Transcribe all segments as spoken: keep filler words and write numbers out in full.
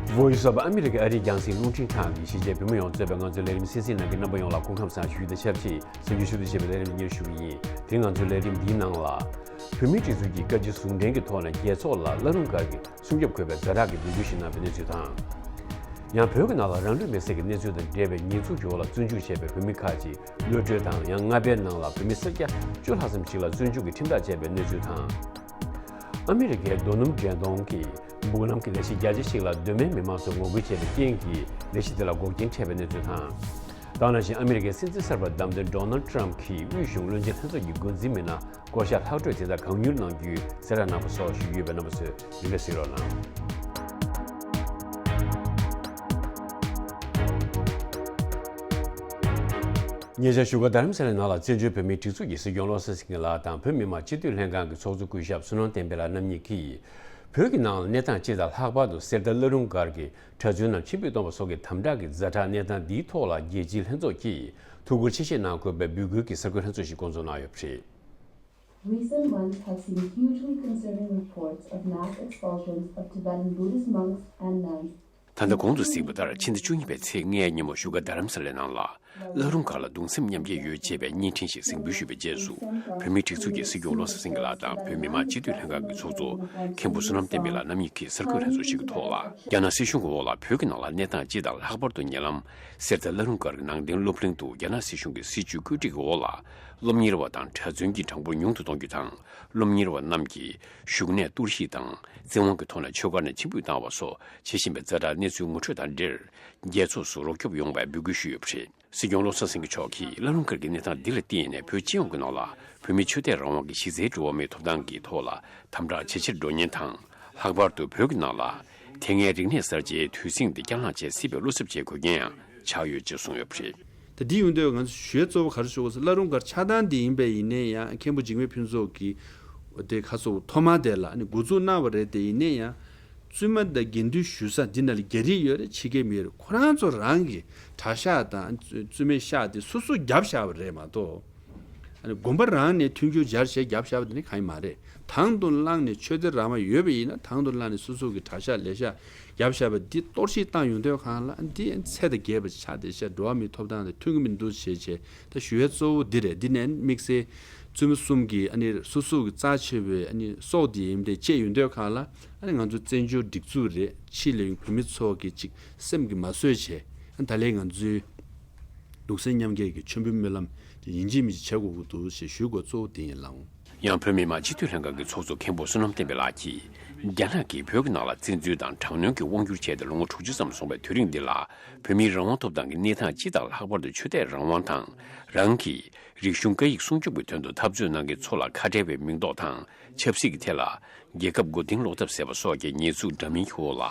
བོད་ཡུལ་གསར་པ་ཨ་མི་རི་ཀའི་ཨ་རིའི་རྒྱང་སྲིང་རླུང་འཕྲིན་ཁང་གིས་གཞིས་བྱེས་བོད་མི་ཡོངས་གཙོས་པའི་ང་ཚོའི་ལས་རིམ་གསན་གཟིགས་གནང་མཁན་རྣམ་པ་ཡོངས་ལ་སྐུ་ཁམས་བཟང་ཞུ་རྒྱུ་དང་ཆབས་ཅིག་གསར་འགྱུར་ཞུ་གཏུག་བྱས་པའི་ལས་རིམ་འདིར་ཞུགས་ཀྱི་ཡིན། དེ་རིང་ང་ཚོའི་ལས་རིམ་འདིའི་ནང་ལ། བོད་མིའི་སྒྲིག་འཛུགས་ཀྱིས་བཀའ་སྤྱི་ཟུང་འབྲེལ་གྱི་ཐོག་ནས་རྒྱལ་ཚོགས་ལ་བླ་རུང་སྒར་གྱི་སྲུང་སྐྱོབ་དགོས་པའི་ཛ་དྲག་གི་འབོད་སྐུལ་ཞིག་གནང་བའི་གནས་ཚུལ་དང་། ཡང་བོད་ཀྱི་ནང་ལ་རང་ལུས་མེར་སྲེག་གི་གནས་ཚུལ་དང་འབྲེལ་བའི་ཉེས་འཛུགས་ཀྱི་འོག་ལ་བཙོན་འཇུག་བྱས་པའི་བོད་མི་ཁག་ཅིག་གློད་གྲོལ་དང་ཡང་རྔ་པའི་ནང་ལ་བོད་མི་སེར་སྐྱ་བཅུ་ལྷག་ཙམ་ཞིག་ལ་བཙོན་འཇུག་གི་ཁྲིམས་ཐག་བཅད་པའི་གནས་ཚུལ་དང་། ཨ་མི་རི་ཀའི་རྡོ་སྣུམ་འདྲེན་གཏོང་གི་སྦུག་ལམ་གྱི་ལས་གཞི་རྒྱ་ཆེ་ཞིག་ལ་གདོད་མའི་མི་མང་ཚོས་ངོ་རྒོལ་བྱས་པའི་རྐྱེན་གྱིས་ལས་གཞི་དེ་ལ་འགོག་རྐྱེན་འཕྲད་པའི་གནས་ཚུལ་དང་། ད་ག་ནང་བཞིན་ཨ་མི་རི་ཀའི་སྲིད་འཛིན་གསར་པར་བདམས་ཐོན་ཌོ་ནལ་ཊམ་གྱིས་དབུས་གཞུང་བློན་ཆེན་ལྷན་ཚོགས་ཀྱི་འགོ་འཛིན་མི་སྣ་བསྐོ་གཞག་ལྷག་འཕྲོས་དེ་དག་གང་མྱུར་གནང་རྒྱུའི་གསལ་བསྒྲགས་གནང་བ་སོགས་ཞུ་རྒྱུ་ཡོད་པས་རྣམ་པ་ཚོས་རིན་པས་གཟིགས་རོགས་གནང་། ཉེ་ཆར་བཞུགས་སྒར་རྡ་རམ་ས་ལའི་ནང་ལ་བཙན་བྱོལ་བོད་མིའི་སྒྲིག་འཛུགས་ཀྱི་སྲིད་སྐྱོང་བློ་བཟང་སེང་གེ་ལགས་དང་བོད་མི་མང་སྤྱི་འཐུས་ལྷན་ཁང་གི་ཚོགས་གཙོ་སྐུ་ཞབས་བསོད་ནམས་བསྟན་འཕེལ་ལགས་རྣམ་གཉིས་ཀྱིས། བོད་ཀྱི་ནང་ལ་གནས་སྟངས་སྤྱི་དང་ལྷག་པར་དུ་གསེར་རྟ་བླ་རུང་སྒར་གྱི་གྲྭ་བཙུན་རྣམས་ཕྱིར་འབུད་གཏོང་བ་སོགས་ཀྱི་དམ་དྲག་གི་ཛ་དྲག་གནས་སྟངས་འདིའི་ཐོག་ལ་རྒྱལ་སྤྱིའི་ལྷན་ཚོགས་ཀྱིས་ཐུགས་ཁུར་ཆེ་བཞེས་གནང་དགོས་པའི་འབོད་སྐུལ་གྱི་གསར་འགོད་ལྷན་ཚོགས་ཤིག་བསྐོང་ཚོགས་གནང་ཡོད་པ་རེད། Recent months have seen hugely concerning reports of mass expulsions of Tibetan Buddhist monks and nuns. ད་ལྟ་གོང་དུ་གཟིགས་པ་ལྟར་ཕྱི་ཟླ་བཅུ་གཉིས་པའི་ཚེས་ལྔའི་ཉིན་མོ་བཞུགས་སྒར་རྡ་རམ་ས་ལའི་ནང་ལ་བླ་རུང་སྒར་ལ་གདུང་སེམས་མཉམ་སྐྱེད་ཡོད་ཅེས་པའི་བརྙན་འཕྲིན་ཞིག་གཟིགས་འབུལ་ཞུས་པའི་རྗེས་སུ་བོད་མིའི་སྒྲིག་འཛུགས་ཀྱི་སྲིད་སྐྱོང་བློ་བཟང་སེང་གེ་ལགས་དང་བོད་མི་མང་སྤྱི་འཐུས་ལྷན་ཁང་གི་ཚོགས་གཙོ་མཁན་པོ་བསོད་ནམས་བསྟན་འཕེལ་ལགས་རྣམ་གཉིས་ཀྱིས་གསར་འགོད་ལྷན་ཚོགས་ཤིག་གི་ཐོག་ལ་རྒྱ་ནག་སྲིད་གཞུང་གི་འོག་ལ་བོད་ཀྱི་ནང་ལ་གནས་སྟངས་སྤྱི་དང་ལྷག་པར་དུ་ཉེ་ལམ་གསེར་རྟ་བླ་རུང་སྒར་གྱི་ནང་བསྟན་སློབ་གླིང་དུ་རྒྱ་ནག་སྲིད་གཞུང་གི་སྲིད་བྱུས་བཀོད་སྒྲིག་གི་འོག་ལ་སློབ་གཉེར་བ་དང་གྲྭ་བཙུན་གྱི་གྲངས་འབོར་ཉུང་དུ་གཏོང་རྒྱུ་དང་། སློབ་གཉེར་བ་རྣམས་ཀྱིས་བཞུགས་གནས་གཏོར་བཤིག་དང་བཙན་དབང་གི་ཐོག་ནས་ཆོས་སྒར་ནས་ཕྱིར་འབུད་བཏང་བ་སོགས་བྱེད་བཞིན་པའི་ཛ་དྲག་གནས་ཚུལ་ངོ་སྤྲོད་དང་འབྲེལ། རྒྱལ་ཚོགས་སུ་རོགས་སྐྱོབ་ཡོང་བའི་འབོད་སྐུལ་ཞུས་ཡོད་པ་རེད། སྲིད་སྐྱོང་བློ་བཟང་སེང་གེ་མཆོག་གིས་བླ་རུང་སྒར་གྱི་གནས་སྟངས་འདི་ལ་བརྟེན་ནས་བོད་སྤྱི་ཡོངས་ཀྱི་ནང་ལ་བོད་མིའི་ཆོས་དད་རང་དབང་གི་གཞི་རྩའི་འགྲོ་བ་མིའི་ཐོབ་ཐང་གི་ཐོག་ལ་དམ་དྲག་ཇེ་ཆེར་འགྲོ་ཉེན་དང་། ལྷག་པར་དུ་བོད་ཀྱི་ནང་ལ་དེ་སྔའི་རིག་གནས་གསར་བརྗེའི་དུས་ཟིང་དེ་བསྐྱར་ལངས་བྱེད་སྲིད་པའི་བློ་འཚབ་བྱེད་དགོས་མཁན་ཡང་ཆགས་ཡོད་ཅེས་གསུངས་ཡོད་པ་རེད། ད་འདི་ཡོང་དུས་ང་ཚོ་ཞུ་ཡ་གཙོ་བོ་ག་རེ་ཞུ་དགོས་ཟེར། བླ་རུང་སྒར་ཆགས་སྟངས་འདི་ཡིན་པ་ཡིན་ནའི་ཡང་མཁན་པོ་འཇིགས་མེད་ཕུན་ཚོགས་ཀྱིས་དེ་ཁ་སོ་ཐོག་མ་དེ་ལ་ནི་འགོ་འཛུགས་གནང་བ་རེད། དེ་ཡིན་ནའི་ཡང་བཙུན་མ་དང་དགེ་འདུན་ཞུ་ས་འདི་ནང་ལ་རྒྱ་རིགས་ཡོད་རེད། ཕྱི་རྒྱལ་མི་ཡོད་རེད། ཁོ་རང་ཚོ་རང་གི་གྲྭ་ཤག་དང་བཙུན་མའི་ཤག་དེ་སོ་སོ་བརྒྱབ་བཞག་པ་རེད་མ་གཏོགས། ཨ་ནི་དགོན་པ་རང་ནས་མཐུན་འགྱུར་སྦྱར་བྱས་བརྒྱབ་བཞག་པ་དེ་ནི་གང་ཡང་མ་རེད། དང་དུ་བླངས་ནས་ཆོས་དད་རང་དབང་ཡོད་པ་ཡིན་ན་དང་དུ་བླངས་ནས་སོ་སོ་གི་གྲྭ་ཤག་ལས་ཤག་བརྒྱབ་བཞག་པ་འདི་གཏོར་བཤིག་བཏང་ཡོང་དུས་གང་ལ་འདི་ཚད་དང་བརྒལ་བ་ཆགས་བསྡད་ཤག་འགྲོ་བ་མིའི་ཐོབ་ཐང་དང་མཐུན་གྱི་མི་འདུག་ཞེས་བྱས་ད་ཞུ་ཡ་གཙོ་བོ་འདི་རེད། འདི་ནས་དམིགས་བསལ་བཙུན་མ་གསུམ་གྱིས་ཨ་ནི་སོ་སོ་གི་རྩ་ཆེ་བའི་ཨ་ནི་སྲོག་འདི་ཡིན་པ་དེ་བཅད་ཡོང་དུས་གང་ལ་ཨ་ནི་ང་ཚོ་བཙན་བྱོལ་སྒྲིག་འཛུགས་རེད། ཕྱི་ལ་ཡོང་བོད་མི་ཚོ་གི་ཅིག་སེམས་ཀྱི་མ་བཟོད་བྱས་ཨ་ནི་ད་ལན་ང་ཚོའི་གདུང་སེམས་མཉམ་སྐྱེད་ཀྱི་མཆོད་འབུལ་སྨོན་ལམ་དེ་ཡིན་གཅིག་མིན་གཅིག་བྱེད་དགོས་ཀྱི་འདུག་ཞེས་ཞུ་དགོས་གཙོ་བོ་དེ་ཡིན་ལགས། ཡང་བོད་མི་མང་སྤྱི་འཐུས་ལྷན་ཁང་གི་ཚོགས་གཙོ་མཁན་པོ་བསོད་ནམས་བསྟན་འཕེལ་ལགས་ཀྱིས། རྒྱ་ནག་གིས་བོད་ཀྱི་ནང་ལ་བཙན་འཛུལ་དང་དྲག་གནོན་གྱི་དབང་བསྒྱུར་བྱས་ཏེ་ལོ་ངོ་དྲུག་ཅུ་ཙམ་སོང་བའི་དུས་རིང་འདི་ལ། བོད་མིའི་རང་དབང་ཐོབ་ཐང་གི་གནས་སྟངས་སྤྱི་དང་ལྷག་པར་དུ་ཆོས་དད་རང་དབང་དང་། རང་གི་རིག་གཞུང་སྐད་ཡིག་སྲུང་སྐྱོབ་ཀྱི་དོན་དུ་འཐབ་རྩོད་གནང་མཁན་ཚོ་ལ་ཁ་བྲལ་བའི་མིང་འདོགས་དང་ཆབ་སྲིད་ཀྱི་ཐད་ལ། རྒྱལ་ཁབ་མགོ་རྟིང་སློག་ཐབས་ཟེར་བ་སོགས་ཀྱི་ཉེས་འཛུགས་འདྲ་མིན་གྱི་འོག་ལ་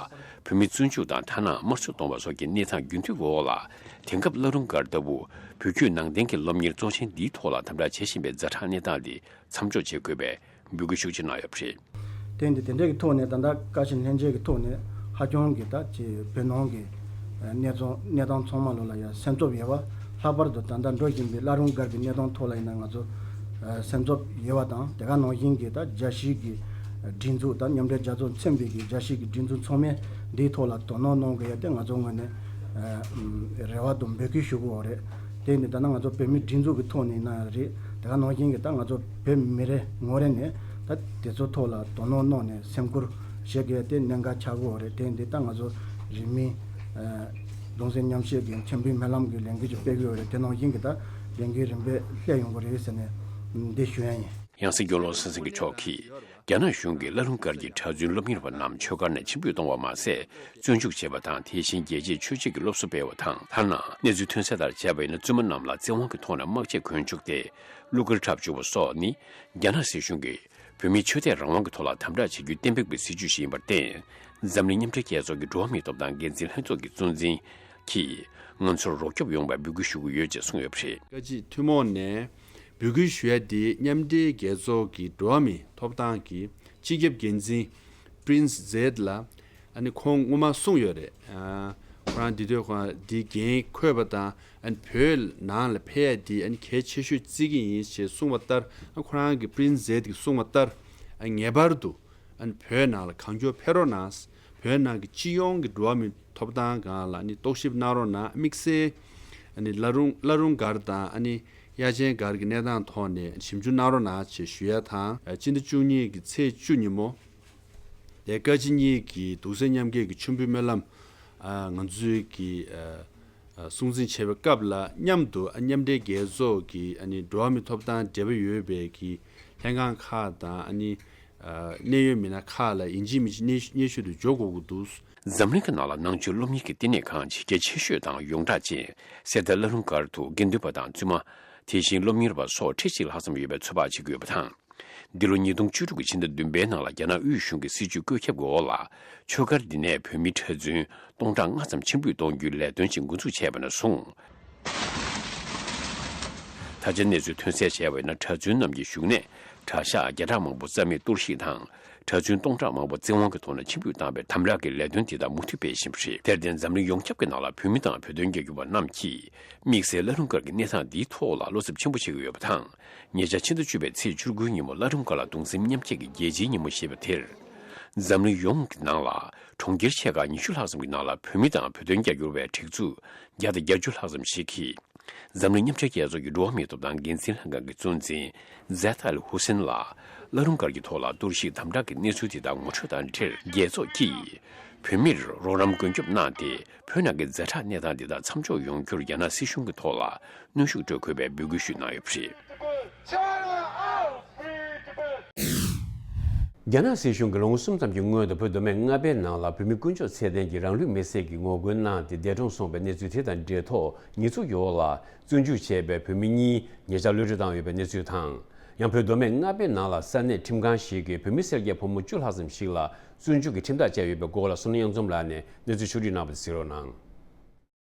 བོད་མི་བཙོན་འཇུག་དང་ཐ་ན་དམར་གསོད་གཏོང་བ་སོགས་ཀྱི་གནས་སྟངས་རྒྱུན་མཐུད་ཀྱི་འོག་ལ། དེང་སྐབས་བླ་རུང་སྒར་ལྟ་བུ་བོད་བརྒྱུད་ནང་བསྟན་གྱི་སློབ་གཉེར་གཙོ་ཆེན་འདིའི་ཐོག་ལ་དམ་དྲག་བྱེད་བཞིན་པའི་ཛ་དྲག་གནས་སྟངས་འདི་མཚམས་འཇོག་བྱེད་དགོས་པའི་འབོད་སྐུལ་ཤུགས་ཆེ་གནང་ཡོད་པ་རེད། དེ་འདི་དེ་འདྲའི་གི་ཐོག་ནས་ད་ལྟ་བཀའ་སྤྱི་ལྷན་རྒྱས་ཀྱི་ཐོག་ནས་ཧ་ཅང་གི་ད་ཅིག་བོད་ནང་གི་གནས་ཚང་གནས་སྟངས་ཚང་མ་ལོ་ལ་ཡང་སེམས་འཚབ་ཡོད་པ། ལྷག་པར་དུ་ད་ལྟ་འགྲོ་བཞིན་པའི་བླ་རུང་སྒར་གྱི་གནས་སྟངས་ཐོག་ལ་ཡིན་ན་ང་ཚོ་སེམས་འཚབ་ཡོད་པ་དང་། དེ་ག་ནང་བཞིན་གྱི་ད་རྒྱལ་སྤྱིའི་གི་སྒྲིག་འཛུགས་དང་མཉམ་འབྲེལ་རྒྱལ་ཚོགས་མཚོན་པའི་གི་རྒྱལ་སྤྱིའི་གི་སྒྲིག་འཛུགས་ཚང་མས་འདིའི་ཐོག་ལ་དོ་སྣང་གནང་དགོས་ཡ་དེ་ང་ཚོ་ངོས་ནས་རེ་བ་དང་འབོད་སྐུལ་ཞུ་དགོས་པ་རེད། དེ་ནི་ད་ནང་ང་ཚོ་བོད་མིའི་སྒྲིག་འཛུགས་ཀྱི་ཐོག་ནས་ཡིན་ན་ཡང་རེད། དེ་ག་ནང་བཞིན་གྱི་ད་ང་ཚོ་བོད་མི་རེ་ངོ་རེ་ནས་ད་དེ་ཚོ་ཐོག་ལ་དོ་སྣང་གནང་ནས་སེམས་ཁུར་བཞེས་དགོས་དེ་གནད་འགག་ཆགས་ཀྱི་ཡོད་རེད། དེ་འདི་ད་ང་ཚོ་རིང་མིན་གདུང་སེམས་མཉམ་སྐྱེད་ཀྱི་མཆོད་འབུལ་སྨོན་ལམ་གྱི་ལས་འགུལ་ཅིག་སྤེལ་གྱི་ཡོད་རེད། དེ་ནང་བཞིན་གྱི་ད་ལས་འགུལ་རིམ་པས་སླེབས་ཡོང་གི་རེད་ཟེར་ནས་འདི་ཞུ་ཡ་ཡིན། ཡང་སྲིད་སྐྱོང་བློ་བཟང་སེང་གེ་མཆོག་གིས། རྒྱ་ནག་གཞུང་གིས་བླ་རུང་སྒར་གྱི་གྲྭ་བཙུན་སློབ་གཉེར་བ་རྣམས་ཆོས་སྒར་ནས་ཕྱིར་འབུད་གཏོང་བ་མ་ཟད། བཙོན་འཇུག་བྱས་པ་དང་། དེ་བཞིན་རྒྱལ་གཅེས་ཆོས་གཅེས་ཀྱི་སློབ་གསོ་སྤེལ་བ་དང་། ཐ་ན་གནས་ཚུལ་ཐོན་གསལ་ལྟར་བྱས་པ་ཡིན་ན། བཙུན་མ་རྣམས་ལ་བཙན་དབང་གི་ཐོག་ནས་དམག་ཆས་གོན་བཅུག་སྟེ་གླུ་གར་འཁྲབ་བཅུག་པ་སོགས་ནི། རྒྱ་ནག་སྲིད་གཞུང་གིས་བོད་མིའི་ཆོས་དད་རང་དབང་གི་ཐོག་ལ་དམ་དྲག་བྱེད་རྒྱུ་གཏན་འབེབས་ཀྱི་སྲིད་བྱུས་ཤིག་ཡིན་པར་བརྟེན། འཛམ་གླིང་མཉམ་འབྲེལ་རྒྱལ་ཚོགས་ཀྱི་འགྲོ་བ་མིའི་ཐོབ་ཐང་འགན་འཛིན་ལྷན་ཚོགས་ཀྱི་གཙོ་འཛིན་གྱིས། ང་ཚོར་རོགས་སྐྱོབ་ཡོང་བའི་འབོད་སྐུལ་ཞུ་གི་ཡོད་ཅེས་གསུངས་ཡོད་པ་རེད། བཀའ་སྤྱི་ཐུན་མོང་ནས་འབོད་སྐུལ་ཞུ་ཡ་དེ་མཉམ་འབྲེལ་རྒྱལ་ཚོགས་ཀྱི་འགྲོ་བ་མིའི་ཐོབ་ཐང་གི་སྤྱི་ཁྱབ་འགན་འཛིན་Prince Zeid་ལ་ཨ་ནི་ཁོང་སྔོན་མ་གསུངས་ཡོད་རེད། ཨ་ཁོ་རང་འདི་དུས་ཁོ་རང་འདི་འགན་འཁུར་བ་དང་ཨ་ནི་བོད་ནང་ལ་ཕེབས་ཡ་དེ་ཨ་ནི་གལ་ཆེ་ཤོས་བརྩི་གི་ཡིན་ཞེས་གསུངས་པ་ལྟར། ཨ་ཁོ་རང་གི་Prince Zeid་གིས་གསུངས་པ་ལྟར་ཨ་ངེས་པར་དུ་ཨ་ནི་བོད་ནང་ལ་གང་མགྱོགས་ཕེབས་རོགས་གནང་། བོད་ནང་གི་སྤྱི་ཡོངས་ཀྱི་འགྲོ་བ་མིའི་ཐོབ་ཐང་སྒང་ལ་ཨ་ནི་རྟོག་ཞིབ་གནང་རོགས་གནང་། དམིགས་བསལ་ཨ་ནི་བླ་རུང་བླ་རུང་སྒར་དང་ཨ་ནི་དབྱར་ཆེན་སྒར་གྱི་གནས་སྟངས་ཐོག་ནས་ཞིབ་འཇུག་གནང་རོགས་གནང་ཞེས་ཞུ་ཡ་དང་། སྤྱི་ཟླ་བཅུ་གཉིས་ཀྱི་ཚེས་བཅུ་ཉིན་མོ། དེ་བཀའ་སྤྱི་གཉིས་ཀྱི་གདུང་སེམས་མཉམ་སྐྱེད་ཀྱི་མཆོད་འབུལ་སྨོན་ལམ། ཨ། ང་ཚོའི་གི། ཨ། ཨ། སྲུང་བརྩི་བྱེད་པའི་སྐབས་ལ་མཉམ་དུ། ཨ། མཉམ་འབྲེལ་རྒྱལ་ཚོགས་ཀྱི་ཨ་ནི་འགྲོ་བ་མིའི་ཐོབ་ཐང་འབྲེལ་བ་ཡོད་པའི་གི་ལྷན་ཁང་ཁག་དང་། ཨ་ནི། ཨ། གནད་ཡོད་མི་སྣ་ཁག་ལ་ཡིན་གཅིག་མིན་གཅིག་སྙན་སྙན་ཞུ་དེ་འབྱོར་དགོས་ཀྱི་འདུག། འཛམ་གླིང་གི་ནང་ལ་ནང་ཆོས་སློབ་གཉེར་གྱི་བསྟི་གནས་ཁང་ཆེ་གལ་ཆེ་ཤོས་དང་ཡོངས་གྲགས་ཅན་གསེར་རྟ་བླ་རུང་སྒར་དུ་དགེ་འདུན་པ་དང་བཙུན་མ། དེ་བཞིན་སློབ་གཉེར་བ་སོགས་ཁྲི་གཅིག་ལྷག་ཙམ་ཡོད་པའི་ཚོད་དཔག་བྱེད་ཀྱི་ཡོད་པ་དང་། འདི་ལོ་ཉིས་སྟོང་བཅུ་དྲུག་གི་ཕྱི་ཟླ་བདུན་པའི་ནང་ལ་རྒྱ་ནག་དབུས་གཞུང་གི་སྲིད་བྱུས་བཀོད་ཁྱབ་ཀྱི་འོག་ལ། ཆོས་སྒར་འདི་ནས་བོད་མིའི་གྲྭ་བཙུན་སྟོང་ཕྲག་ལྔ་ཙམ་ཕྱིར་འབུད་གཏོང་རྒྱུའི་ལས་དོན་ཞིག་འགོ་འཛུགས་བྱས་པ་ནས་བཟུང་། ད་ཆ་གནས་ཚུལ་ཐོན་གསལ་བྱས་པ་ཡིན་ན། གྲྭ་བཙུན་རྣམས་ཀྱི་བཞུགས་གནས་གྲྭ་ཤག་བརྒྱ་ཕྲག་མང་པོ་རྩ་མེད་གཏོར་བཤིག་དང་། གྲྭ་བཙུན་སྟོང་ཕྲག་མང་པོ་བཙན་དབང་གི་ཐོག་ནས་ཕྱིར་འབུད་བཏང་བའི་དམ་དྲག་གི་ལས་དོན་དེ་དག་མུ་མཐུད་སྤེལ་བཞིན་པ་རེད། དེར་བརྟེན་འཛམ་གླིང་ཡོངས་ཁྱབ་ཀྱི་ནང་ལ་བོད་མི་དང་བོད་དོན་རྒྱབ་སྐྱོར་བ་རྣམས་ཀྱིས་དམིགས་བསལ་བླ་རུང་སྒར་གྱི་གནས་སྟངས་འདིའི་ཐོག་ལ་བློ་འཚབ་ཆེན་པོ་བྱེད་ཀྱི་ཡོད་པ་དང་། ཉེ་ཆར་ཕྱི་ཟླ་བཅུ་པའི་ཚེས་བཅུ་དགུའི་ཉིན་མོ་བླ་རུང་སྒར་ལ་གདུང་སེམས་མཉམ་སྐྱེད་ཀྱི་རྒྱལ་སྤྱིའི་ཉིན་མོ་ཞེས་པ་དེར། འཛམ་གླིང་ཡོངས་ཀྱི་ནང་ལ་གྲོང་ཁྱེར་ཆེ་ཁག་ཉི་ཤུ་ལྷག་ཙམ་གྱི་ནང་ལ་བོད་མི་དང་བོད་དོན་རྒྱབ་སྐྱོར་བའི་སྒྲིག་འཛུགས་བརྒྱ་དང་བརྒྱད་ཅུ་ལྷག་ཙམ་ཞིག་གིས། འཛམ་གླིང་མཉམ་འབྲེལ་རྒྱལ་ཚོགས་ཀྱི་འགྲོ་བ་མིའི་ཐོབ་ཐང་འགན་འཛིན་ལྷན་ཁང་གི་གཙོ་འཛིན་ཛེད་ཨལ་ཧུ་སེན་ལ། བླ་རུང་སྒར་གྱི་ཐོག་ལ་གཏོར་བཤིག་དམ་དྲག་གི་གནས་ཚུལ་དེ་དག་ངོ་སྤྲོད་དང་འབྲེལ། རྒྱལ་ཚོགས་ཀྱིས་བོད་མིར་རོགས་རམ་མགོན་སྐྱོབ་གནང་སྟེ། བོད་ནང་གི་ཛ་དྲག་གནས་སྟངས་འདི་དག་མཚམས་འཇོག་ཡོང་རྒྱུར་རྒྱ་ནག་སྲིད་གཞུང་གི་ཐོག་ལ་གནོན་ཤུགས་སྤྲོད་དགོས་པའི་འབོད་སྐུལ་ཞུས་གནང་ཡོད་པ་རེད། རྒྱ་ནག་སྲིད་གཞུང་གིས་ལོ་ངོ་གསུམ་ཙམ་གྱི་སྔོན་དུ་བོད་མདོ་སྨད་རྔ་པའི་ནང་ལ་བོད་མི་དཀོན་མཆོག་ཚེ་བརྟན་གྱིས་རང་ལུས་མེར་སྲེག་གིས་ངོ་རྒོལ་གནང་སྟེ་འདས་གྲོངས་སོང་བའི་གནས་ཚུལ་དེ་དང་འབྲེལ་ཐོག་ཉེས་འཛུགས་ཀྱི་འོག་ལ་བཙོན་འཇུག་བྱས་པའི་བོད་མི་གཉིས་ཉེ་ཆར་གློད་གྲོལ་བཏང་ཡོད་པའི་གནས་ཚུལ་དང་། ཡང་བོད་མདོ་སྨད་རྔ་པའི་ནང་ལ་ས་གནས་ཁྲིམས་ཁང་ཞིག་གིས་བོད་མི་སེར་སྐྱ་ཕོ་མོ་བཅུ་ལྷག་ཙམ་ཞིག་ལ་བཙོན་འཇུག་གི་ཁྲིམས་ཐག་བཅད་ཡོད་པའི་སྐོར་ལ་བསོད་ནམས་དབྱངས་འཛོམས་ལགས་ནས་གནས་ཚུལ་ཕྱོགས་བསྒྲིགས་གནང་བ་དེ་གཟིགས་རོགས་གནང་།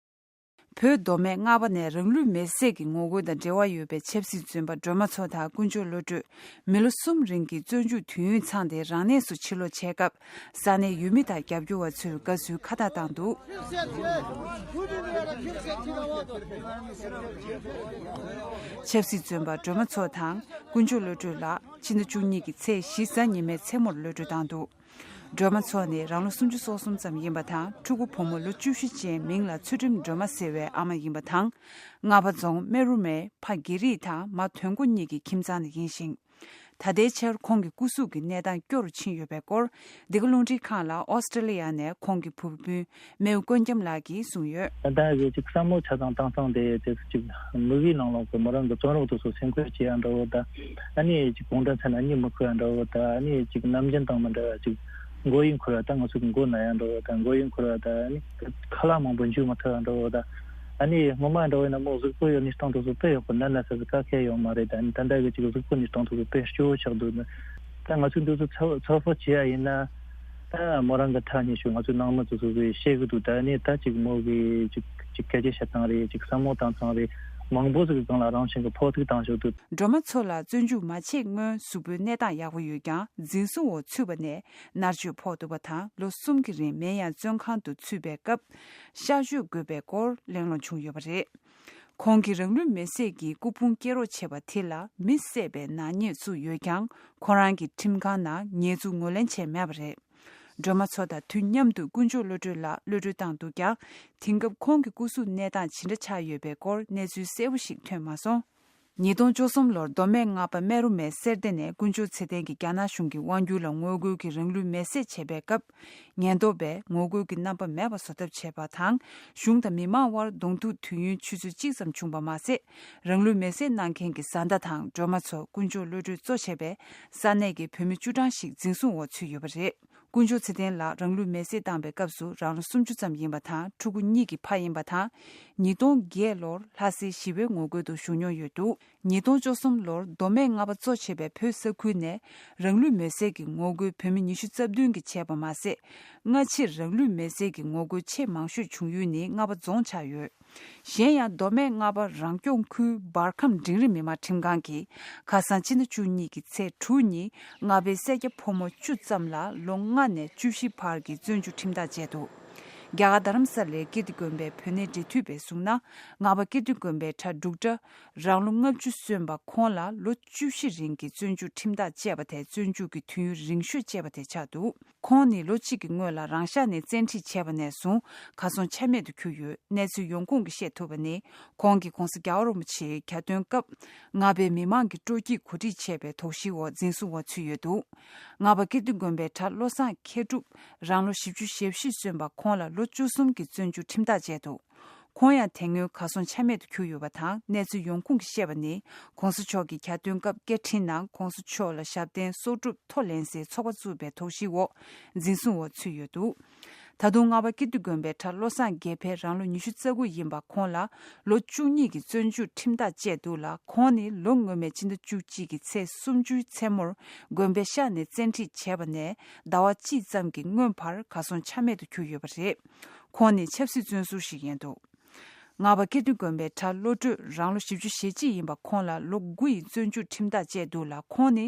བོད་མདོ་སྨད་རྔ་པ་ནས་རང་ལུས་མེར་སྲེག་གི་ངོ་རྒོལ་དང་འབྲེལ་བ་ཡོད་པའི་ཆབ་སྲིད་བཙོན་པ་སྒྲོལ་མ་མཚོ་དང་དཀོན་མཆོག་བློ་གྲོས། མི་ལོ་གསུམ་རིང་གི་བཙོན་འཇུག་དུས་ཡུན་ཚང་སྟེ་རང་གནས་སུ་ཕྱིར་ལོག་བྱས་སྐབས། ས་གནས་ཡུལ་མི་དང་རྒྱབ་སྐྱོར་བ་ཚོས་དགའ་བསུའི་ཁ་བཏགས་བཏང་འདུག། ཆབ་སྲིད་བཙོན་པ་སྒྲོལ་མ་མཚོ་དང་དཀོན་མཆོག་བློ་གྲོས་ལགས་ཕྱི་ཟླ་བཅུ་གཉིས་ཀྱི་ཚེས་བཞི་གཟའ་ཉི་མའི་མཚན་མོར་གློད་གྲོལ་བཏང་འདུག། སྒྲོལ་མ་མཚོ་ནི་རང་ལོ་སུམ་ཅུ་སོ་གསུམ་ཙམ་ཡིན་པ་དང་། ཕྲུ་གུ་བུ་མོ་ལོ་བཅུ་བཞི་ཅན་མིང་ལ་ཚུལ་ཁྲིམས་སྒྲོལ་མ་ཟེར་བའི་ཨ་མ་ཡིན་པ་དང་། རྔ་པ་རྫོང་སྨན་རུ་མའི་ཕ་དགེ་རིགས་དང་མ་དོན་གོ་གཉིས་ཀྱི་ཁྱིམ་ཚང་ནས་ཡིན་ཞིང་། ད་ལྟའི་ཆར་ཁོང་གི་སྐུ་གཟུགས་ཀྱི་གནས་སྟངས་སྐྱོ་རུ་ཕྱིན་ཡོད་པའི་སྐོར། འདི་ག་རླུང་འཕྲིན་ཁང་ལ་ཨོ་སི་ཀྲི་ལི་ཡ་ནས་ཁོང་གི་བུ་སྤུན་རྨེའུ་དཀོན་རྒྱམ་ལགས་ཀྱིས་གསུངས་ཡོད། ད་ལྟ་གི་ཅིག་བསམ་བློ་ཆ་ཚང་བཏང་སྟངས་དེ་དེ་ཅིག་དམིགས་ཡུལ་ནང་ལོགས་ཀྱི་མོ་རང་གི་བཙོན་རོགས་དེ་ཚོ་སེམས་ཁུར་བྱེད་ཡ་འདྲ་བོ་དང་། ཨ་ནི་ཅིག་གུང་ཁྲན་ཚན་ལ་གཉིད་མི་ཁུག་ཡ་འདྲ་བོ་དང་། ཨ་ནི་ཅིག་ནམ་རྒྱུན་དང་མི་འདྲ་བ་ཅིག་མགོ་ཡུ་འཁོར་བ་དང་། ང་ཚོ་གི་མགོ་ན་ཡ་འདྲ་བོ་དང་། མགོ་ཡུ་འཁོར་བ་དང་། ཨ་ནི་ཁ་ལག་མང་པོ་འཇུ་མི་ཐུབ་ཡ་འདྲ་བོ་དང་། ཨ་ནི་སྔོན་མ་འདྲ་བོ་ཡིན་ན་མོ་གཟུགས་པོ་ཡི་གནས་སྟངས་དེ་ཚོ་དཔེ་ཡག་པོ་ན་ན་ས་ས་ག་གེ་ཡོད་མ་རེད། ཨ་ནི་ད་ལྟ་གི་ཅིག་གཟུགས་པོ་གནས་སྟངས་དེ་ཚོ་དཔེ་སྐྱོ་བོ་ཆགས་འདུག་ནི། ད་ང་ཚོས་འདི་ཚོ་ཚོད་ཚོད་དཔག་བྱེད་ཡ་ཡིན་ན། ད་མོ་རང་གི་ཐག་ཉེ་ཤོས་ང་ཚོའི་ནང་མི་ཚོ་སོ་སོས་བཤད་གི་འདུག། ད་ནི་ད་ཅིག་མོ་གི་ཅིག་ཅིག་སྐད་ཆ་བཤད་སྟངས་རེད། ཅིག་བསམ་བློ་བཏང་སྟངས་རེད། མང་པོ་ཟིག་གི་སྒང་ལ་རང་བཞིན་གྱི་ཕོག་ཐུག་བཏང་ཆོག་འདུག། སྒྲོལ་མ་མཚོ་ལགས་བཙོན་འཇུག་མ་བྱས་སྔོན་གཟུགས་པོའི་གནས་སྟངས་ཡག་པོ་ཡོད་ཀྱང་། འཛིན་བཟུང་འོག་ཚུད་པ་ནས་མནར་གཅོད་ཕོག་འདུག་པ་དང་། ལོ་གསུམ་གྱི་རིང་མེན་ཡང་བཙོན་ཁང་དུ་ཚུད་པའི་སྐབས་གཤགས་བཅོས་དགོས་པའི་སྐོར་གླེང་སློང་བྱུང་ཡོད་པ་རེད། ཁོང་གིས་རང་ལུས་མེར་སྲེག་གིས་སྐུ་ཕུང་སྐྱེལ་རོགས་བྱས་པ་དེ་ལ་མི་བསད་པའི་ནག་ཉེས་བཙུགས་ཡོད་ཀྱང་། ཁོ་རང་གི་ཁྲིམས་ཁང་ནང་ཉེས་འཛུགས་ངོས་ལེན་བྱས་མེད་པ་རེད། སྒྲོལ་མ་མཚོ་དང་དུས་མཉམ་དུ་དཀོན་མཆོག་བློ་གྲོས་ལགས་གློད་གྲོལ་བཏང་འདུག་ཀྱང་། དེང་སྐབས་ཁོང་གི་སྐུ་གཟུགས་གནས་སྟངས་ཇི་འདྲ་ཆགས་ཡོད་པའི་སྐོར་གནས་ཚུལ་གསལ་པོ་ཞིག་ཐོན་མ་སོང་། ཉིས་སྟོང་བཅུ་གསུམ་ལོར་མདོ་སྨད་རྔ་པ་སྨན་རུ་མའི་གསེར་སྡེ་ནས་དཀོན་མཆོག་ཚེ་བརྟན་གྱིས་རྒྱ་ནག་གཞུང་གི་དབང་སྒྱུར་ལ་ངོ་རྒོལ་གྱིས་རང་ལུས་མེར་སྲེག་བྱས་པའི་སྐབས། ཉེན་རྟོག་པས་ངོ་རྒོལ་གྱི་རྣམ་པ་མེད་པ་བཟོ་ཐབས་བྱས་པ་དང་། གཞུང་དང་མི་མང་དབར་གདོང་ཐུག་དུས་ཡུན་ཆུ་ཚོད་གཅིག་ཙམ་བྱུང་པ་མ་ཟད། རང་ལུས་མེར་སྲེག་གནང་མཁན་གྱི་བཟའ་ཟླ་དང་སྒྲོལ་མ་མཚོ། དཀོན་མཆོག་བློ་གྲོས་གཙོ་བྱས་པའི་ས་གནས་ཀྱི་བོད་མི་བཅུ་གྲངས་ཤིག་འཛིན་བཟུང་འོག་ཚུད་ཡོད་པ་རེད། དཀོན་མཆོག་ཚེ་བརྟན་ལགས་རང་ལུས་མེར་སྲེག་བཏང་པའི་སྐབས་སུ་རང་ལོ་སུམ་ཅུ་ཙམ་ཡིན་པ་དང་། ཕྲུ་གུ་གཉིས་ཀྱི་ཕ་ཡིན་པ་དང་། ཉིས་སྟོང་བརྒྱད་ལོར་ལྷ་སའི་ཞི་བའི་ངོ་རྒོལ་དུ་ཞུགས་མྱོང་ཡོད་འདུག། ཉིས་སྟོང་བཅུ་གསུམ་ལོར་མདོ་སྨད་རྔ་པ་གཙོ་བྱས་པའི་བོད་ས་ཁུལ་ནས་རང་ལུས་མེར་སྲེག་གི་ངོ་རྒོལ་བོད་མི་ཉི་ཤུ་རྩ་བདུན་གྱིས་བྱས་པ་མ་ཟད། སྔ་ཕྱིར་རང་ལུས་མེར་སྲེག་གི་ངོ་རྒོལ་ཆེས་མང་ཤོས་བྱུང་ཡུལ་ནི་རྔ་པ་རྫོང་ཆགས་ཡོད། གཞན་ཡང་མདོ་སྨད་རྔ་པ་རང་སྐྱོང་ཁུལ་འབར་ཁམས་འབྲིང་རིམ་མི་དམངས་ཁྲིམས་ཁང་གིས་ཁ་སང་ཕྱི་ཟླ་བཅུ་གཉིས་ཀྱི་ཚེས་དྲུག་ཉིན་རྔ་པའི་སེར་སྐྱ་ཕོ་མོ་བཅུ་ཙམ་ལ་ལོ་ལྔ་ནས་བཅུ་བཞི་བར་གྱི་བཙོན་འཇུག་ཁྲིམས་ཐག་བཅད་འདུག། རྒྱ་གར་རྡ་རམ་ས་ལའི་ཀིརྟི་དགོན་པའི་བོད་གནས་འབྲེལ་མཐུད་པས་གསུངས་ན། རྔ་པ་ཀིརྟི་དགོན་པའི་གྲྭ་འབྲུག་སྒྲ་རང་ལོ་ལྔ་བཅུ་སོན་པ་ཁོང་ལ་ལོ་བཅུ་བཞི་རིང་གི་བཙོན་འཇུག་ཁྲིམས་ཐག་བཅད་པ་དེ་བཙོན་འཇུག་གི་དུས་ཡུན་རིང་ཤོས་བཅད་པ་དེ་ཆགས་འདུག་ཁོང་ནི་ལོ་གཅིག་གི་སྔོན་ལ་རང་ཤག་ནས་བཙན་ཁྲིད་བྱས་པ་ནས་བཟུང་གར་སོང་ཆ་མེད་དུ་གྱུར་ཡོད། གནས་ཚུལ་ཡོང་ཁུངས་ཀྱིས་བཤད་ཐུབ་པ་ནི། ཁོང་གིས་༸གོང་ས་རྒྱལ་བ་རིན་པོ་ཆེའི་གྱ་སྟོན་སྐབས་རྔ་པའི་མི་མང་གིས་སྤྲོ་སྐྱིད་གོ་སྒྲིག་བྱས་པའི་དོགས་གཞིའི་འོག་འཛིན་བཟུང་འོག་ཚུད་ཡོད་འདུག་རྔ་པ་ཀིརྟི་དགོན་པའི་གྲྭ་བློ་བཟང་མཁས་གྲུབ་རང་ལོ་བཞི་བཅུ་ཞེ་བཞི་སོན་པ་ཁོང་ལ་ལོ་བཅུ་གསུམ་གྱི་བཙོན་འཇུག་ཁྲིམས་ཐག་བཅད་འདུག་ཁོང་ཡང་དེ་སྔོན་གར་སོང་ཆ་མེད་དུ་གྱུར་ཡོད་པ་དང་། གནས་ཚུལ་ཡོང་ཁུངས་ཀྱིས་བཤད་པ་ནི། ༸གོང་ས་མཆོག་གི་གྱ་སྟོན་སྐབས་སྐད་འཕྲིན་ནང་༸གོང་ས་མཆོག་ལ་ཞབས་བརྟན་གསོག་སྒྲུབ་མཐོ་ལེན་སའི་ཚོགས་པ་བཙུགས་པའི་དོགས་གཞིའི་འོག་འཛིན་བཟུང་འོག་ཚུད་ཡོད་འདུག་ད་དུང་རྔ་པ་ཀིརྟི་དགོན་པའི་གྲྭ་བློ་བཟང་དགེ་འཕེལ་རང་ལོ་ཉི་ཤུ་རྩ་དགུ་ཡིན་པ་ཁོང་ལ་ལོ་བཅུ་གཉིས་ཀྱི་བཙོན་འཇུག་ཁྲིམས་ཐག་བཅད་འདུག་ལ། ཁོང་ནི་ལོ་སྔོན་མའི་ཕྱི་ཟླ་བཅུ་གཅིག་གི་ཚེས་སུམ་ཅུའི་མཚན་མོར་དགོན་པའི་ཤག་ནས་བཙན་ཁྲིད་བྱས་པ་ནས་ཟླ་བ་གཅིག་ཙམ་གྱི་སྔོན་བར་གར་སོང་ཆ་མེད་དུ་གྱུར་ཡོད་པ་རེད། ཁོང་ནི་ཆབ་སྲིད་བཙོན་ཟུར་ཞིག་ཡིན་འདུག་རྔ་པ་ཀིརྟི་དགོན་པའི་གྲྭ་བློ་གྲོས་རང་ལོ་བཞི་བཅུ་ཞེ་གཅིག་ཡིན་པ་ཁོང་ལ་ལོ་དགུ་ཡི་བཙོན་འཇུག་ཁྲིམས་ཐག་བཅད་འདུག་ལ། ཁོང་ནི་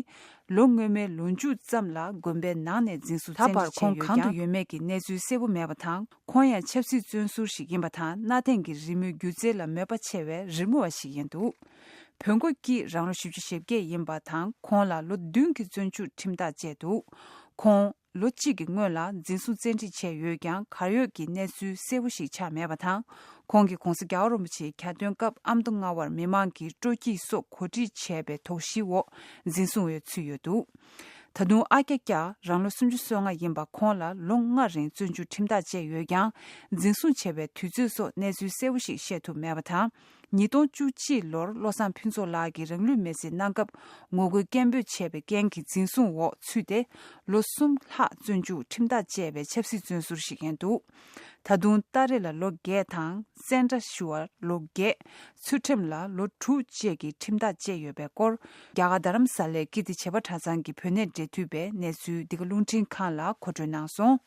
ལོ་སྔོན་མའི་ལོ་མཇུག་ཙམ་ལ་དགོན་པའི་ནང་ནས་འཛིན་བཟུང་ད་བར་ཁོང་གང་དུ་ཡོད་མེད་ཀྱི་གནས་ཚུལ་གསལ་པོ་མེད་པ་དང་། ཁོང་ཡང་ཆབ་སྲིད་བཙོན་ཟུར་ཞིག་ཡིན་པ་དང་། གནའ་དེང་གི་རི་མོའི་སྒྱུ་རྩལ་ལ་མོས་པ་ཆེ་བའི་རི་མོ་བ་ཞིག་ཡིན་འདུག་བོན་སྒོ་སྐྱིད་རང་ལོ་བཞི་བཅུ་ཞེ་བརྒྱད་ཡིན་པ་དང་། ཁོང་ལ་ལོ་བདུན་གྱི་བཙོན་འཇུག་ཁྲིམས་ཐག་བཅད་འདུག་ཁོང་ལོ་གཅིག་གི་སྔོན་ལ་འཛིན་བཟུང་བཙན་ཁྲིད་བྱས་ཡོད་ཀྱང་། གར་ཡོད་ཀྱི་གནས་ཚུལ་གསལ་པོ་ཞིག་ཆགས་མེད་པ་དང་། ཁོང་གིས་༸གོང་ས་རྒྱལ་བ་རིན་པོ་ཆེའི་གྱ་སྟོན་སྐབས་ཨ་མདོ་རྔ་བར་མི་མང་གིས་སྤྲོ་སྐྱིད་སོགས་གོ་སྒྲིག་བྱས་པའི་དོགས་གཞིའི་འོག་འཛིན་བཟུང་འོག་ཚུད་ཡོད་འདུག་ད་དུང་ཨ་ཀྱ་ཀྱ་རང་ལོ་སུམ་ཅུ་སོ་ལྔ་ཡིན་པ་ཁོང་ལ་ལོ་ལྔ་རིང་བཙོན་འཇུག་ཁྲིམས་ཐག་བཅད་ཡོད་ཀྱང་། འཛིན་བཟུང་བྱས་པའི་དུས་ཚོད་སོགས་གནས་ཚུལ་གསལ་པོ་ཞིག་བཤད་ཐུབ་མེད་པ་དང་། ཉིས་སྟོང་བཅུ་གཅིག་ལོར་བློ་བཟང་ཕུན་ཚོགས་ལགས་ཀྱིས་རང་ལུས་མེར་སྲེག་གནང་སྐབས་ངོ་རྒོལ་སྐད་འབོད་བྱས་པའི་རྐྱེན་གྱིས་འཛིན་བཟུང་འོག་ཚུད་དེ། ལོ་གསུམ་ལྷག་བཙོན་འཇུག་ཁྲིམས་ཐག་བཅད་པའི་ཆབ་སྲིད་བཙོན་ཟུར་ཞིག་ཡིན་འདུག་ད་དུང་ཏཱ་རེ་ལ་ལོ་བརྒྱད་དང་། སེན་ཏྲ་ཞུ་བར་ལོ་བརྒྱད། ཚུལ་ཁྲིམས་ལ་ལོ་དྲུག་བཅས་ཀྱི་ཁྲིམས་ཐག་བཅད་ཡོད་པའི་སྐོར། རྒྱ་གར་རྡ་རམ་ས་ལའི་ཀིརྟི་བྱེས་པ་གྲྭ་ཚང་གི་བོད་གནས་འབྲེལ་མཐུད་པས་གནས་ཚུལ་འདི་ག་རླུང་འཕྲིན་ཁང་ལ་མཁོ་སྤྲོད་གནང་སོང་།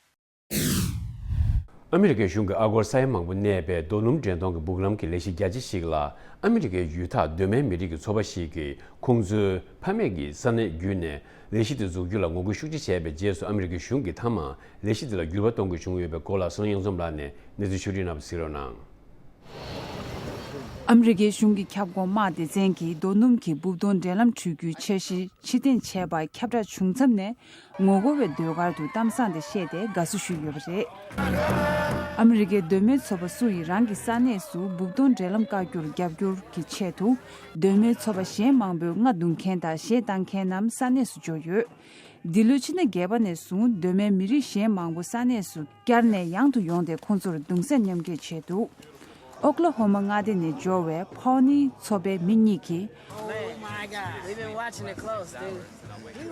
ཨ་མི་རི་ཀའི་གཞུང་གིས་ཨ་སྒོར་ས་ཡ་མང་པོ་གནས་པའི་རྡོ་སྣུམ་འདྲེན་གཏོང་གི་སྦུག་ལམ་གྱི་ལས་གཞི་རྒྱ་ཆེ་ཞིག་ལ་ཨ་མི་རི་ཀའི་ཡུལ་ཐག་གདོད་མའི་མི་རིགས་ཀྱི་ཚོ་པ་ཞིག་གིས་ཁོང་ཚོའི་ཕ་མེས་ཀྱི་ས་གནས་བརྒྱུད་ནས་ལས་གཞི་དེ་འཛུགས་རྒྱུ་ལ་ངོ་རྒོལ་ཤུགས་ཆེ་བྱས་པའི་རྗེས་སུ། ཨ་མི་རི་ཀའི་གཞུང་གིས་མཐའ་མ་ལས་གཞི་དེ་ལ་འགྱུར་བ་གཏོང་དགོས་བྱུང་ཡོད་པའི་སྐོར་ལ། བསོད་ནམས་གཡུ་འཛོམས་ལགས་ནས་གནས་ཚུལ་ཕྱོགས་སྒྲིག་གནང་བ་གཟིགས་རོགས་གནང་། ཨ་མི་རི་ཀའི་གཞུང་གི་ཁྱབ་ཁོངས་དམག་སྡེ་ཚན་གྱིས་རྡོ་སྣུམ་གྱི་སྦུག་དོང་འབྲེལ་ལམ་འཕྲུལ་རྒྱུའི་འཆར་གཞི་ཕྱིར་འཐེན་བྱས་པ་ཁྱབ་བསྒྲགས་བྱུང་མཚམས་ནས། ངོ་རྒོལ་བའི་ཟློས་གར་དུ་གཏམ་བཟང་དེ་བཤད་དེ་དགའ་བསུ་ཞུས་ཡོད་པ་རེད། ཨ་མི་རི་ཀའི་གདོད་མའི་ཚོ་པ་སུ་ཡིས་རང་གི་ས་གནས་སུ་སྦུག་དོང་འབྲེལ་ལམ་བཀག་རྒྱུར་རྒྱབ་སྐྱོར་གྱི་ཆེད་དུ། གདོད་མའི་ཚོ་པ་གཞན་མང་པོས་རྔ་བརྡུང་མཁན་དང་གཞས་བཏང་མཁན་རྣམས་ས་གནས་སུ་འབྱོར་ཡོད། འདི་ལོའི་ཕྱི་ཟླ་བརྒྱད་པ་ནས་བཟུང་གདོད་མའི་མི་རིགས་གཞན་མང་པོ་ས་གནས་སུ་བསྐྱར་ནས་ཡང་དུ་ཡོང་སྟེ་ཁོང་ཚོར་གདུང་སེམས་མཉམ་སྐྱེད་བྱས་འདུག་ཨོ་ཀླ་ཧོ་མ་མངའ་སྡེ་ནས་འབྱོར་བའི་ཕའོ་ནི་ཚོ་པའི་མི་གཉིས་ཀྱིས། Oh my God. We've been watching it close, dude.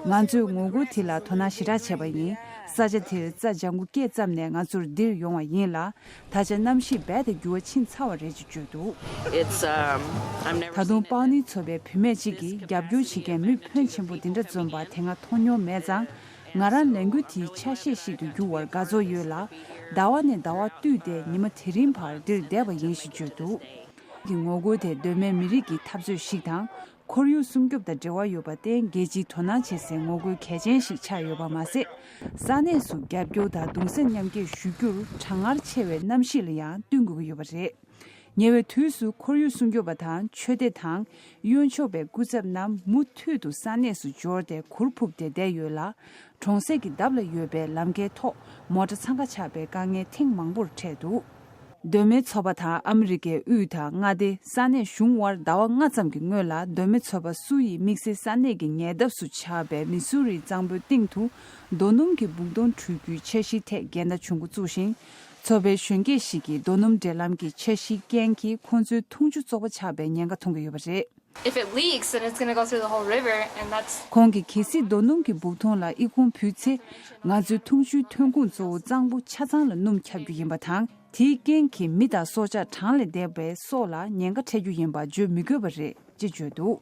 ང་ཚོས་ངོ་རྒོལ་དེ་ལ་དོ་སྣང་ཞེ་དྲག་བྱས་པ་ཡིན། ས་ཆ་དེར་རྩྭ་ལྗང་གུ་སྐྱེས་ཙམ་ནས་ང་ཚོར་འདིར་ཡོང་བ་ཡིན་ལ། ད་ཆ་གནམ་གཤིས་རྦད་དེ་འགྱུར་བ་ཕྱིན་ཚར་བ་རེད་ཅེས་བརྗོད་འདུག It's, um, I've never ད་དུང་ཕའོ་ནི་ཚོ་པའི་བུད་མེད་ཅིག་གིས་རྒྱབ་སྐྱོར་བྱེད་མཁན་མི་ཕོན་ཆེན་པོ་འདི་འདྲ་འཛོམས་པ་དེ་སྔ་མཐོང་མྱོང་མེད་ཙང་། ང་རང་ལས་འགུལ་དེའི་ཆ་ཤས་ཤིག་ཏུ་འགྱུར་བར་དགའ་ཚོར་ཡོད་ལ། ཟླ་བ་ནས་ཟླ་བ་བསྟུད་དེ་ཉི་མ་དེ་རིང་བར་འདིར་བསྡད་པ་ཡིན་ཞེས་བརྗོད་འདུག་གི་ངོ་རྒོལ་དེ་གདོད་མའི་མི་རིགས་ཀྱི་འཐབ་རྩོད་ཞིག་དང་། ཁོར་ཡུག་སྲུང་སྐྱོབ་དང་འབྲེལ་བ་ཡོད་པར་བརྟེན། རྒྱལ་སྤྱིའི་དོ་སྣང་བྱེད་སའི་ངོ་རྒོལ་གལ་ཆེན་ཞིག་ཆགས་ཡོད་པ་མ་ཟད། ས་གནས་སུ་རྒྱབ་སྐྱོར་དང་གདུང་སེམས་མཉམ་སྐྱེད་ཞུ་རྒྱུར་གྲང་ངར་ཆེ་བའི་གནམ་གཤིས་ལ་ཡང་བསྟུན་དགོས་ཀྱི་ཡོད་པ་རེད། ཉེ་བའི་དུས་སུ་ཁོར་ཡུག་སྲུང་སྐྱོབ་པ་དང་ཆོས་སྡེ་དང་གཡོན་ཕྱོགས་པའི་སྐུ་ཚབ་རྣམས་མུ་མཐུད་དུ་ས་གནས་སུ་འབྱོར་ཏེ་གུར་ཕུབ་སྟེ་བསྡད་ཡོད་ལ། གྲོང་གསེབ་ཀྱི་འདབས་ལ་ཡོད་པའི་ལམ་ཁའི་ཐོག་མོ་ཊ་འཚང་ཁ་ཆག་པའི་དཀའ་ངལ་ཐེངས་མང་པོར་འཕྲད་འདུག་གདོད་མའི་ཚོ་པ་དང་ཨ་མི་རི་ཀའི་དབུས་དང་མངའ་སྡེ་ས་གནས་གཞུང་དབར་ཟླ་བ་ལྔ་ཙམ་གྱི་སྔོན་ལ། གདོད་མའི་ཚོ་པ་སུ་ཡི་དམིགས་བསལ་ས་གནས་ཀྱི་ཉེ་འདབས་སུ་ཆགས་པའི་མི་སུ་རིའི་གཙང་པོའི་སྟེང་དུ་རྡོ་སྣུམ་གྱི་སྦུག་དོང་འཕྲུལ་རྒྱུའི་འཆར་གཞིའི་ཐད་འགལ་ཟླ་བྱུང་འགོ་བཙུགས་ཤིང་། ཚོ་པའི་གཞོན་སྐྱེས་ཤིག་གིས་རྡོ་སྣུམ་འབྲེལ་ལམ་གྱི་འཆར་གཞིའི་རྐྱེན་གྱིས་ཁོང་ཚོའི་འཐུང་ཆུ་བཙོག་པ་ཆགས་པའི་ཉེན་ཁ་མཐོང་གི་ཡོད་པ་རེད། If it leaks, then it's gonna go through the whole river, and that's ཁོང་གིས་གལ་སྲིད་རྡོ་སྣུམ་གྱི་སྦུག་དོང་ལ་ཨི་ཁུང་བུད་ཚེ། ང་ཚོའི་འཐུང་ཆུའི་ཐོན་ཁུངས་གཙོ་བོ་གཙང་པོ་ཆ་ཚང་ལ་སྣུམ་ཁྱབ་རྒྱུ་ཡིན་པ་དང་། དེའི་རྐྱེན་གྱིས་མི་དང་སྲོག་ཆགས་གྲངས་ལས་འདས་པའི་སྲོག་ལ་ཉེན་ཁ་འཕྲད་རྒྱུ་ཡིན་པ་བརྗོད་མི་དགོས་པ་རེད་ཅེས་བརྗོད་འདུག་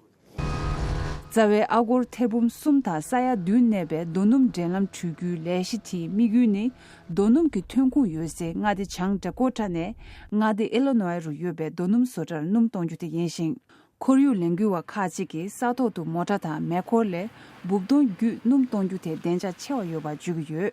རྩ་བའི་ཨ་སྒོར་ཐེར་འབུམ་གསུམ་དང་ས་ཡ་བདུན་གནས་པའི་རྡོ་སྣུམ་འདྲེན་ལམ་འཕྲུལ་རྒྱུའི་ལས་གཞི་དེའི་དམིགས་ཡུལ་ནི། རྡོ་སྣུམ་གྱི་ཐོན་ཁུངས་ཡོད་སའི་མངའ་སྡེ་བྱང་ཌ་ཀོ་ཊ་ནས་མངའ་སྡེ་ཨི་ལི་ནོའི་རུ་ཡོད་པའི་རྡོ་སྣུམ་བཟོ་གྲྭར་སྣུམ་གཏོང་རྒྱུ་དེ་ཡིན་ཞིང་། ཁོར་ཡུག་ལས་འགུལ་བ་ཁག་ཅིག་གིས་ས་ཐོག་ཏུ་མོ་ཊ་དང་མེ་འཁོར་ལས་སྦུབ་དོང་བརྒྱུད་སྣུམ་གཏོང་རྒྱུ་དེ་བདེ་འཇགས་ཆེ་བ་ཡོད་པར་བརྗོད་ཀྱི་ཡོད།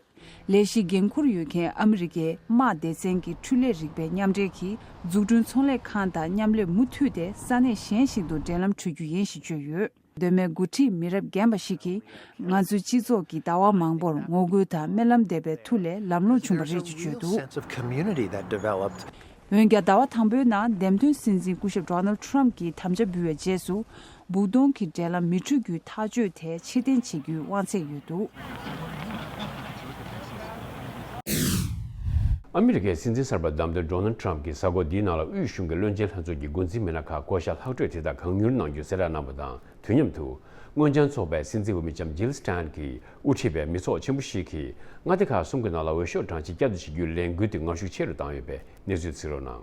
ལས་གཞིའི་འགན་འཁུར་ཡོད་མཁན་ཨ་མི་རི་ཀའི་དམག་སྡེ་ཚན་གྱི་འཕྲུལ་ལས་རིག་པའི་མཉམ་འབྲེལ་གྱིས་འཛུགས་སྐྲུན་ཚོང་ལས་ཁང་དང་མཉམ་ལས་མུ་མཐུད་དེ་ས་གནས་གཞན་ཞིག་ཏུ་འབྲེལ་ལམ་གྲོལ་རྒྱུ་ཡིན་ཞེས་བརྗོད་ཡོད། གདོད་མའི་འགོ་ཁྲིད་མི་རབས་རྒན་པ་ཞིག་གིས། ང་ཚོའི་སྤྱི་ཚོགས་ཀྱིས་ཟླ་བ་མང་པོར་ངོ་རྒོལ་དང་སྨོན་ལམ་འདེབས་པའི་མཐུ་ལས་ལམ་ལྷོང་བྱུང་བ་རེད་ཅེས་བརྗོད་འདུག། Sense of community that developed. འོན་ཀྱང་ཟླ་བ་དང་པོའི་ནང་འདེམས་ཐོན་སྲིད་འཛིན་སྐུ་ཞབས་Donald Trump་གྱིས་དམ་བཅའ་འབུལ་བའི་རྗེས་སུ། སྦུག་དོང་གི་འབྲེལ་ལམ་མི་འཁྲུག་རྒྱུའི་ཐག་གཅོད་དེ་ཕྱིར་འཐེན་བྱེད་རྒྱུའི་དབང་ཚད་ཡོད་འདུག། ཨ་མི་རི་ཀའི་སྲིད་འཛིན་གསར་པ་བདམས་ཐོན་Donald Trump་གྱིས་གཟའ་འཁོར་འདིའི་ནང་ལ་དབུས་གཞུང་གི་བློན་ཆེན་ལྷན་ཚོགས་ཀྱི་འགོ་འཛིན་མི་སྣ་ཁག་བསྐོ་བཞག་ལྷག་འཕྲོས་དེ་དག་གང་མྱུར་གནང་རྒྱུ་གསལ་བསྒྲགས་གནང་བ་དང་དུས་མཉམ་དུ། སྔོ་ལྗང་ཚོགས་པའི་སྲིད་འཛིན་འོས་མི་ལྕམ་Jill Stein་གྱིས་དབུ་ཁྲིད་པའི་མི་ཚོགས་ཆེན་པོ་ཞིག་གིས་མངའ་སྡེ་ཁག་གསུམ་གྱི་ནང་ལ་འོས་ཤོག་གྲངས་ཆེ་བསྐྱར་དུ་བྱེད་རྒྱུའི་ལས་འགུལ་དེ་ངར་ཤུགས་ཆེ་རུ་བཏང་ཡོད་པའི་གནས་ཚུལ་གཟིགས་རོགས་གནང་།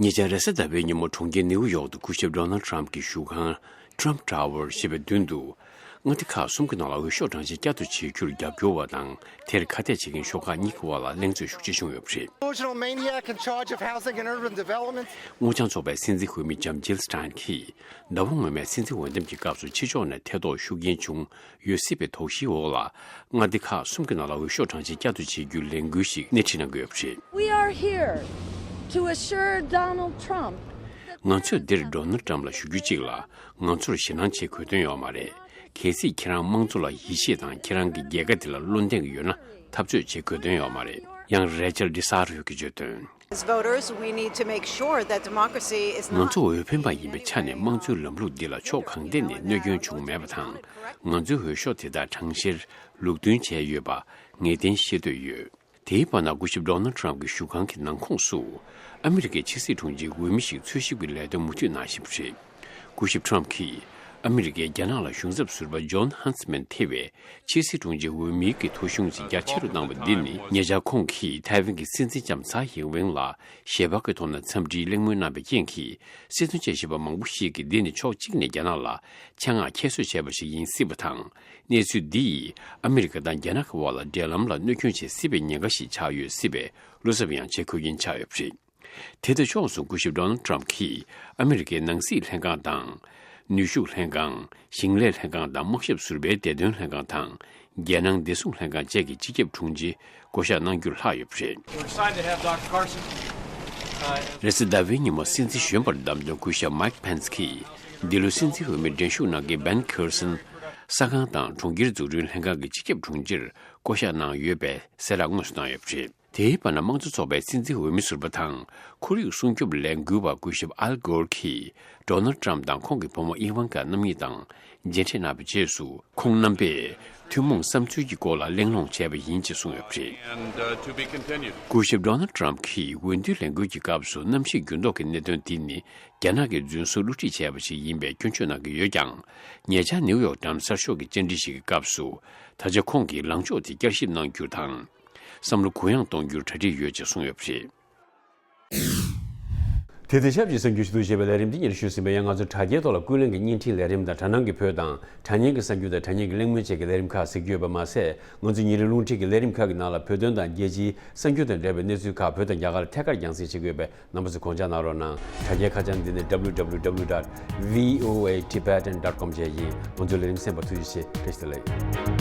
ཉེ་ཆར་རེས་གཟའ་ཟླ་བའི་ཉིན་མོ་གྲོང་ཁྱེར་ནེའུ་ཡོག་ཏུ་སྐུ་ཞབས་Donald Trump་གྱི་བཞུགས་ཁང་Trump Tower་ཞེས་པའི་མདུན་དུ། མངའ་སྡེ་ཁག་གསུམ་གྱི་ནང་ལ་འོས་ཤོག་གྲངས་ཆེ་བསྐྱར་དུ་བྱེད་རྒྱུར་རྒྱབ་སྐྱོར་བ་དང་དེར་ཁ་གཏད་བྱེད་མཁན་ཤོག་ཁག་གཉིས་ཀྱི་དབར་ལ་གླེང་རྩོད་ཤུགས་ཆེ་བྱུང་ཡོད་པ་རེད། Delusional maniac in charge of housing and urban development. སྔོ་ལྗང་ཚོགས་པའི་སྲིད་འཛིན་འོས་མི་ལྕམ་Jill Stein་གྱིས་ཟླ་བ་སྔོན་མའི་སྲིད་འཛིན་འོས་འདེམས་ཀྱི་སྐབས་སུ་ཕྱི་ཕྱོགས་ནས་ཐེ་གཏོགས་ཤུགས་རྐྱེན་བྱུང་ཡོད་སྲིད་པའི་དོགས་གཞིའི་འོག་ལ། མངའ་སྡེ་ཁག་གསུམ་གྱི་ནང་ལ་འོས་ཤོག་གྲངས་ཆེ་བསྐྱར་དུ་བྱེད་རྒྱུའི་ལས་འགུལ་ཞིག་སྣེ་ཁྲིད་གནང་གི་ཡོད་པ་རེད། We are here to assure Donald Trump that ང་ཚོས་འདིར་Donald Trump་ལ་ཞུ་རྒྱུ་གཅིག་ལ། ང་ཚོར་ཞེད་སྣང་བྱེད་དགོས་དོན་ཡོད་མ་རེད། གལ་སྲིད་ཁྱེད་རང་དམངས་གཙོ་ལ་ཡིད་ཆེས་དང་ཁྱེད་རང་གི་རྒྱལ་ཁ་འདི་ལ་བློ་གདེང་ཡོད་ན་འཐབ་རྩོད་བྱེད་དགོས་དོན་ཡོད་མ་རེད། ཡང་Rachel Desario་གིས་བརྗོད་དོན། As voters, we need to make sure that democracy is not ང་ཚོ་འོས་འཕེན་པ་ཡིན་པའི་ཆ་ནས་དམངས་གཙོའི་ལམ་ལུགས་འདི་ལ་ཕྱོགས་གང་ཐད་ནས་གནོད་སྐྱོན་བྱུང་མེད་པ་དང་། ང་ཚོའི་འོས་ཤོག་དེ་དག་གྲངས་བཤེར་ལུགས་མཐུན་བྱས་ཡོད་པ་ངེས་གཏན་ཤེས་འདོད་ཡོད། དེའི་བར་ན་སྐུ་ཞབས་Donald Trump་གྱི་བཞུགས་ཁང་གི་ནང་ཁོངས་སུ་ཨ་མི་རི་ཀའི་ཕྱི་སྲིད་དྲུང་ཆེའི་འོས་མི་ཞིག་འཚོལ་ཞིབ་ཀྱི་ལས་དོན་མུ་མཐུད་གནང་བཞིན་པ་རེད། སྐུ་ཞབས་Trump་གྱིས་ཨ་མི་རི་ཀའི་རྒྱ་ནག་ལ་གཞུང་ཚབ་ཟུར་པ་Jon Huntsman་ཐེ་བའི་ཕྱི་སྲིད་དྲུང་ཆེའི་འོས་མིའི་གི་ཐོ་གཞུང་ཞིག་རྒྱ་ཆེ་རུ་བཏང་བ་འདི་ནི་ཉེ་ཆར་ཁོང་གིས་ཐའེ་ཝན་གྱི་སྲིད་འཛིན་ལྕམ་Tsai Ing་wen་ལ་ཞལ་པར་གྱི་ཐོག་ནས་འཚམས་འདྲིའི་གླེང་མོལ་གནང་བའི་རྐྱེན་གྱིས་སྲིད་དོན་དཔྱད་ཞིབ་པ་མང་པོ་ཞིག་གིས་འདི་ནི་ཕྱོགས་གཅིག་ནས་རྒྱ་ནག་ལ་ཆེད་མངགས་ཁྱད་གསོད་བྱས་པ་ཞིག་ཡིན་སྲིད་པ་དང་། གནས་ཚུལ་འདི་ཡིས་ཨ་མི་རི་ཀ་དང་རྒྱ་ནག་གི་དབར་ལ་འབྲེལ་ལམ་ལ་གནོད་སྐྱོན་བྱེད་སྲིད་པའི་ཉེན་ཁ་ཞིག་ཆགས་ཡོད་སྲིད་པའི་བློ་འཚབ་ཡང་བྱེད་དགོས་ཀྱིན་ཆགས་ཡོད་པ་རེད། དེ་དང་ཕྱོགས་མཚུངས་སྐུ་ཞབས་Donald Trump་གྱིས་ཨ་མི་རི་ཀའི་ནང་སྲིད་ལྷན་ཁང་དང་། ནུས་ཤུགས་ལྷན་ཁང་། ཞིང་ལས་ལྷན་ཁང་དང་དམག་ཞབས་ཟུར་པའི་བདེ་དོན་ལྷན་ཁང་དང་། རྒྱལ་ནང་བདེ་སྲུང་ལྷན་ཁང་བཅས་ཀྱི་སྤྱི་ཁྱབ་དྲུང་ཆེ་བསྐོ་གཞག་གནང་རྒྱུར་ལྷག་ཡོད་པ་རེད། We're excited to have Doctor Carson, uh, རེས་གཟའ་ཟླ་བའི་ཉིན་མོ་སྲིད་འཛིན་གཞོན་པར་བདམས་ཐོན་སྐུ་ཞབས་Mike Pence་གྱིས་འདི་ལོའི་སྲིད་འཛིན་འོས་མི་འགྲན་ཞུགས་གནང་མཁན་Ben Carson་ས་ཁང་དང་གྲོང་ཁྱེར་འཛུགས་སྐྲུན་ལྷན་ཁང་གི་སྤྱི་ཁྱབ་དྲུང་ཆེར་བསྐོ་གཞག་གནང་ཡོད་པའི་གསལ་བསྒྲགས་དངོས་སུ་གནང་ཡོད་པ་རེད། དེའི་བར་ན་དམངས་གཙོ་ཚོགས་པའི་སྲིད་འཛིན་འོས་མི་ཟུར་པ་དང་ཁོར་ཡུག་སྲུང་སྐྱོབ་ལས་འགུལ་བ་སྐུ་ཞབས་Al Gore་གྱིས་Donald Trump་དང་ཁོང་གི་བུ་མོ་Ivanka་རྣམ་གཉིས་དང་མཇལ་འཕྲད་གནང་བའི་རྗེས་སུ་ཁོང་རྣམ་པས་ཐུན་མོང་བསམ་ཚུལ་གྱི་སྐོར་ལ་གླེང་སློང་བྱས་པ་ཡིན་ཅེས་གསུངས་ཡོད་པ་རེད། And, uh, to be continued. སྐུ་ཞབས་Donald Trump་གྱིས་འོས་བསྡུའི་ལས་འགུལ་གྱི་སྐབས་སུ་གནམ་གཤིས་འགྱུར་ལྡོག་གི་གནད་དོན་འདི་ནི་རྒྱ་ནག་གིས་རྫུན་བཟོ་བསླུ་བྲིད་བྱས་པ་ཞིག་ཡིན་པའི་སྐྱོན་བརྗོད་གནང་གི་ཡོད་ཀྱང་། ཉེ་ཆར་ནིའུ་ཡོག་འགྲེམས་ཚར་ཤོག་གི་བཅར་འདྲི་ཞིག་གི་སྐབས་སུ་ད་ཆ་ཁོང་གིས་ལངས་ཕྱོགས་དེ་བསྐྱར་ཞིབ་གནང་རྒྱུ་དང་། བསམ་བློ་གུ་ཡངས་གཏོང་རྒྱུར་གྲ་སྒྲིག་ཡོད་ཅེས་གསུངས་ཡོད་པ་རེད། དེ་དང་ཆབས་ཅིག་གསར་འགྱུར་ཞུ་གཏུག་ཞེས་པའི་ལས་རིམ་འདི་ཉིད་ཞུས་ཟིན་པ་ཡང་། ང་ཚོ་དྲ་རྒྱའི་ཐོག་ལ་ཀུན་གླེང་གི་བརྙན་འཕྲིན་ལས་རིམ་དང་། དྲ་ནང་གི་བོད་དང་དྲ་བརྙན་གྱི་གསར་འགྱུར་དང་། དྲ་བརྙན་གྱི་གླེང་མོལ་བཅས་ཀྱི་ལས་རིམ་ཁག་གཟིགས་རྒྱུ་ཡོད་པ་མ་ཟད། ང་ཚོའི་ཉིན་རེའི་རླུང་འཕྲིན་གྱི་ལས་རིམ་ཁག་གི་ནང་ལ་བོད་དོན་དང་རྒྱལ་སྤྱིའི་གསར་འགྱུར་དང་འབྲེལ་བའི་གནས་ཚུལ་ཁག་བོད་དང་རྒྱ་གར་ཐད་ཀར་རྒྱང་སྲིང་བྱེད་ཀྱི་ཡོད་པས། རྣམ་པ་ཚོས་དགོངས་འཇགས་གནང་རོགས་གནང་། དྲ་རྒྱའི་ཁ་བྱང་འདི་ནི་W W W dot V O A Tibetan dot com བཅས་ཡིན། ང་ཚོའི་ལས་རིམ་གསན་པར་ཐུགས་རྗེ་ཆེ། བཀྲ་ཤིས་བདེ་ལེགས།